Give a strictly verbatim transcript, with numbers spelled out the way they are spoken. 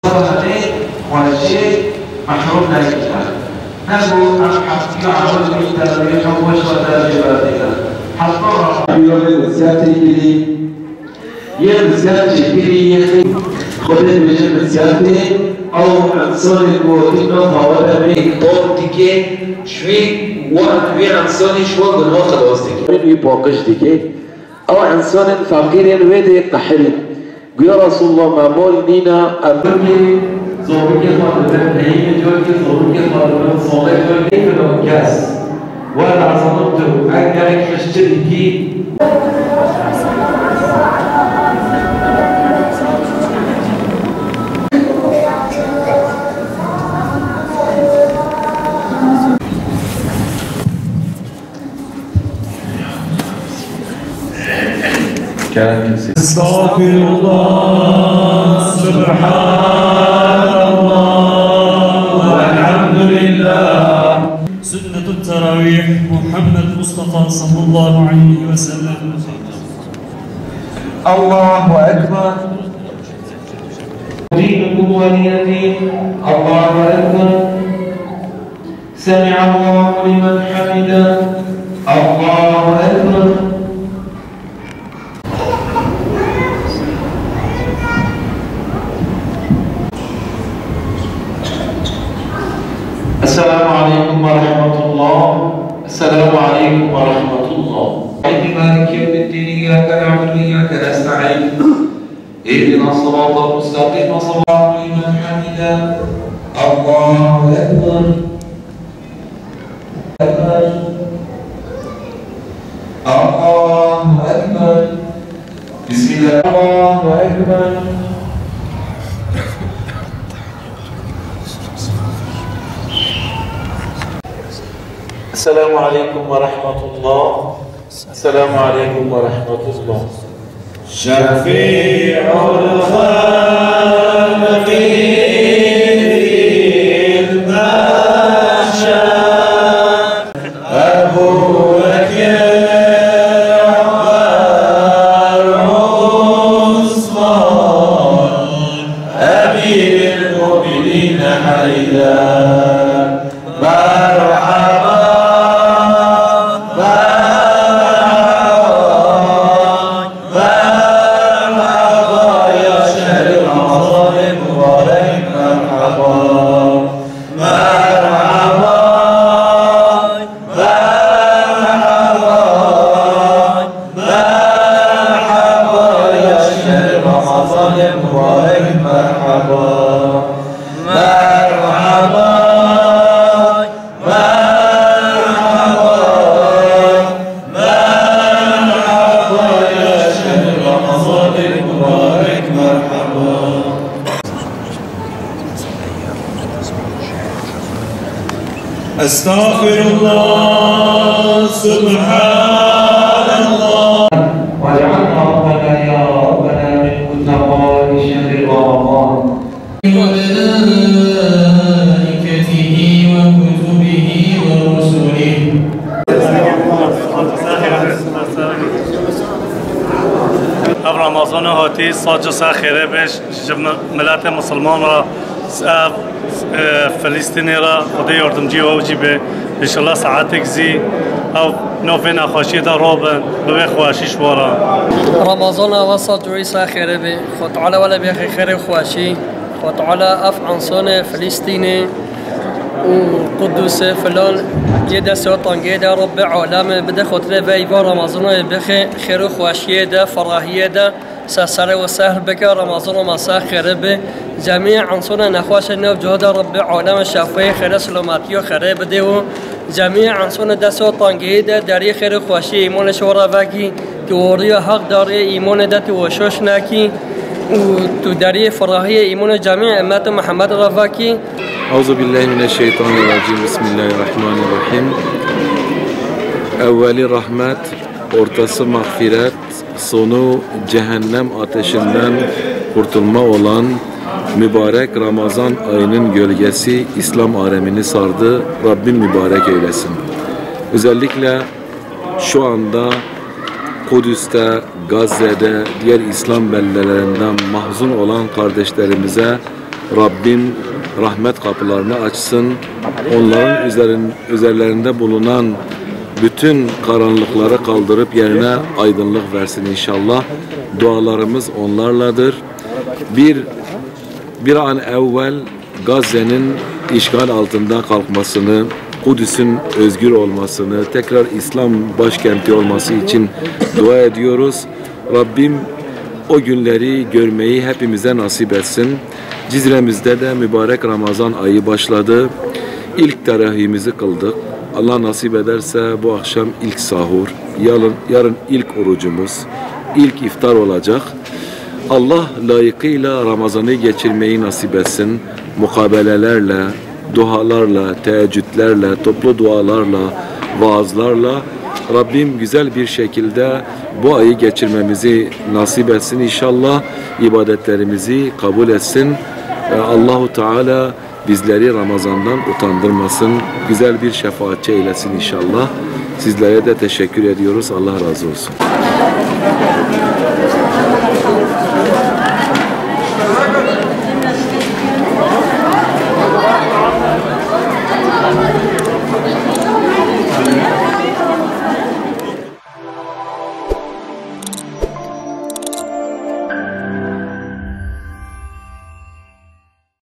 Xwezî xweşiyê mehrum nekirine. Nebû em heft û heştê emal wî terawîh hemû ji xwe dercê berdine. Heta Rabî misyatê kirî, yê misyat çêkirî, yê xê-, Xwedê dibêje misyatê, ew însanê ku wekî nav hava de bê, înkar dike, ji wî wan, wî însanî ji wan gunha xilas dike. Wî paqij dike. Ew însanên feqîrên wê dê qehirîn. Guya Resulullah, me mol nîne, em zarokê xwe dibin heyînê, carkê zarokê xwe dibin salê, carkê filan kes. Were ez zanim tu, ev gerek hiştirî kî. استغفر الله، سبحان الله، والحمد لله. سنة التراويح، محمد مصطفى صلى الله عليه وسلم. الله أكبر. دينكم ولي دين. الله أكبر. سمع الله لمن حمده. الله أكبر. السلام عليكم ورحمة الله. السلام عليكم ورحمة الله. مالك يوم الدين. إياك نعبد وإياك نستعين. اهدنا الصراط المستقيم. صراط لمن حمده. الله أكبر. أكبر. الله أكبر. بسم الله. الله أكبر. السلام عليكم ورحمة الله. السلام عليكم ورحمة الله. شفيع الخلق في المحشر. أبو بكر، عمر، عثمان، أمير المؤمنين حيدر. مرحبا، مرحبا، مرحبا يا شهر رمضان المبارك، مرحبا، مرحبا، مرحبا، مرحبا يا شهر رمضان المبارك، مرحبا. مرحبا، مرحبا، مرحبا يا شهر رمضان المبارك، مرحبا. أستغفر الله، سبحان الله. واجعلنا ربنا يا ربنا من متقاء شهر رمضان. وملائكته وكتبه ورسله. Ev Ramazana hatî, sac û ser xêrê be ji miletê misilman re, ev, e, Filistînê re Xwedê yardimcî we jî be. Înşallah saetek zî ew nav vê nexweşiyê de rabin, bibe xweşî ji we re. Ramazana we sac û ser xêrê be. Xwe Teala we le bêxe xêrê xweşî. Xwe Teala ev însanê Filistînê û Qudusê filan yê destê tangê de Rabbê Alemê bide xotirê ve îva Ramazanê bixê xêr û xweşiyê de, ferahiyê de ser serê we sehl bike, Ramazana me ser xêrê be. Cemî însanê nexweşê nav cihê de Rabbê Alemê şefayê xêrê silametiyê xêrê bide û cemî însanê destê tangê de deriyê xêr û xweşiyê îmanê şora vekî. Tu wariya heq darê îmanê de tu weşoş nekî û tu deriyê ferahiyê îmanê cemî ummetê Muhammed re vekî. Euzu billahi mineşşeytanirracim. Bismillahirrahmanirrahim. Evveli rahmet, ortası mağfiret, sonu cehennem ateşinden kurtulma olan mübarek Ramazan ayının gölgesi İslam alemini sardı. Rabbim mübarek eylesin. Özellikle şu anda Kudüs'te, Gazze'de, diğer İslam beldelerinden mahzun olan kardeşlerimize Rabbim rahmet kapılarını açsın. Onların üzerin-, üzerlerinde bulunan bütün karanlıkları kaldırıp yerine aydınlık versin inşallah. Dualarımız onlarladır. Bir, bir an evvel Gazze'nin işgal altından kalkmasını, Kudüs'ün özgür olmasını, tekrar İslam başkenti olması için dua ediyoruz. Rabbim o günleri görmeyi hepimize nasip etsin. Cizre'mizde de mübarek Ramazan ayı başladı. İlk teravihimizi kıldık. Allah nasip ederse bu akşam ilk sahur, yarın, yarın ilk orucumuz, ilk iftar olacak. Allah layıkıyla Ramazan'ı geçirmeyi nasip etsin. Mukabelelerle, dualarla, teheccüdlerle, toplu dualarla, vaazlarla Rabbim güzel bir şekilde bu ayı geçirmemizi nasip etsin inşallah. İbadetlerimizi kabul etsin. E, Allahu Teala bizleri Ramazan'dan utandırmasın. Güzel bir şefaatçi eylesin inşallah. Sizlere de teşekkür ediyoruz. Allah razı olsun.